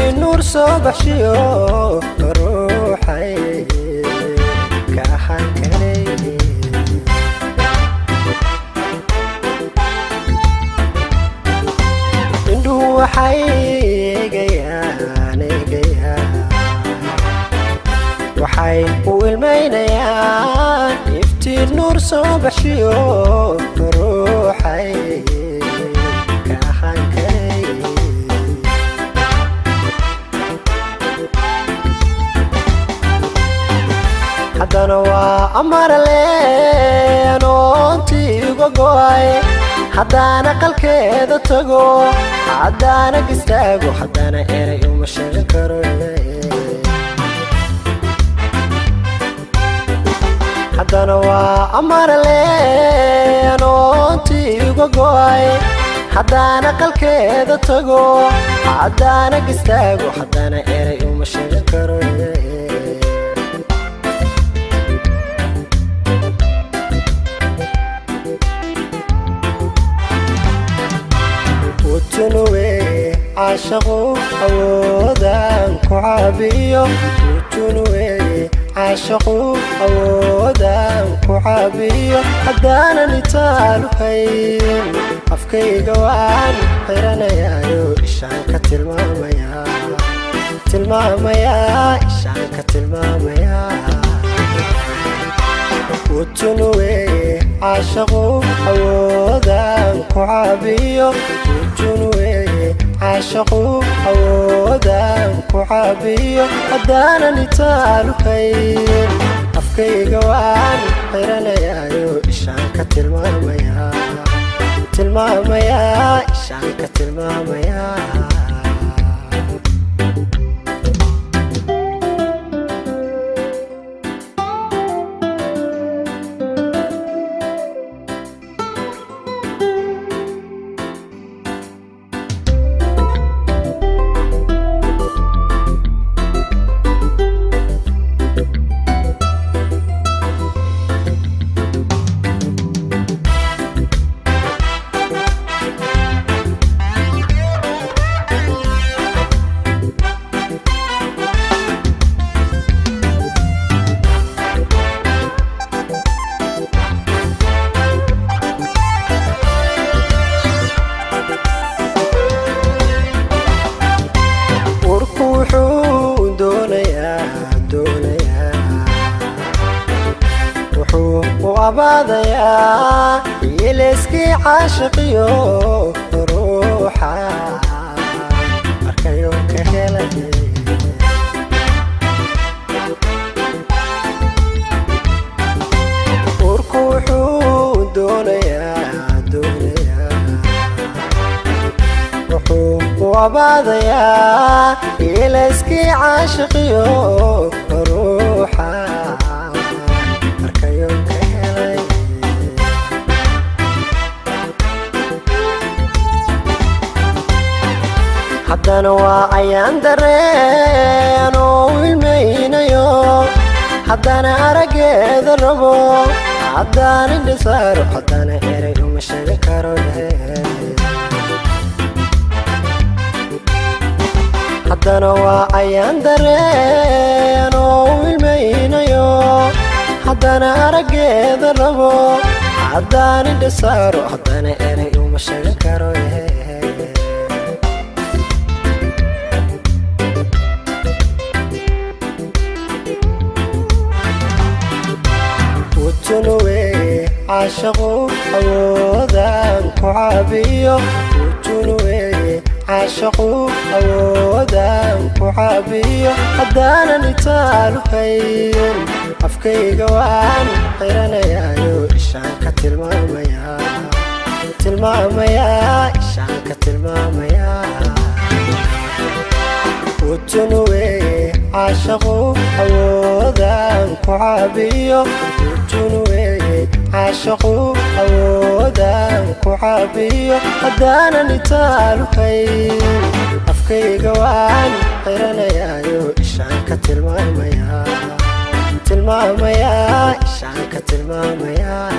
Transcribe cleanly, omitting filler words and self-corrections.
Iftiin nuur soo baxshiyo ruuxay ka ahaan karay. Indhuhu waxay eegayaan, eegayaan, waxay u ilmaynayaan iftiin nuur soo baxshiyo ruuxay ka ahaan karay. Haddana waa amarale anoontii uga go'ay, haddaana qalkeeda tago, haddaana gistaago, haddana eray uma sheegan karo. Haddana waa amarale anoontii uga go'ay, haddaana qalkeeda tago, haddaana gistaago, haddana eray uma sheegan karo. Utunuwe caashaqu awoodaan ku caabiyo, utunuwe caashaqu awoodaan ku caabiyo, haddaanan itaalu hayn afkayga waan xiranayaayo, ishaan ka tilmaamayaa, tilmaamayaa, ishaan ka tilmaamayaa. Utunuwe caashaqu awoodaan ku caabiyo, utunuwe caashaqu awoodaan ku caabiyo, haddaanan itaalu hayn afkayga waan xiranayaayo, ishaan ka tilmaamayaa, tilmaamayaa, ishaan ka tilmaamayaa. Urku wuxuu doonayaa, doonayaa, wuxuu u abaadayaa yeeleyskii caashiqiyo ruuxa arkayo ka helay. Urku wuxuu doonayaa, doonayaa, wuxuu u abaadayaa yeeleyskii caashiqiyo ruuxa arkayo ka helay. Haddana waa ayaan dareen oo ilmaynayo, haddana araggeeda rabo, haddaan indhisaaro, haddana eray uma sheegan karo. Haddana waa ayaan dareen oo ilmaynayo, haddana araggeeda rabo, haddaan indhisaaro, haddana eray uma sheegan karo. Utunuwe caashaqu awoodaan ku caabiyo, utunuwe caashaqu awoodaan ku caabiyo, haddaanan itaalu hayn afkayga waan xiranayaayo, ishaan ka tilmaamayaa, tilmaamayaa, ishaan ka tilmaamayaa. Utunuwe caashaqu awoodaan ku caabiyo, utunuwe caashaqu awoodaan ku caabiyo, haddaanan itaalu hayn afkayga waan xiranayaayo, ishaan ka tilmaamayaa, tilmaamayaa, ishaan ka tilmaamayaa.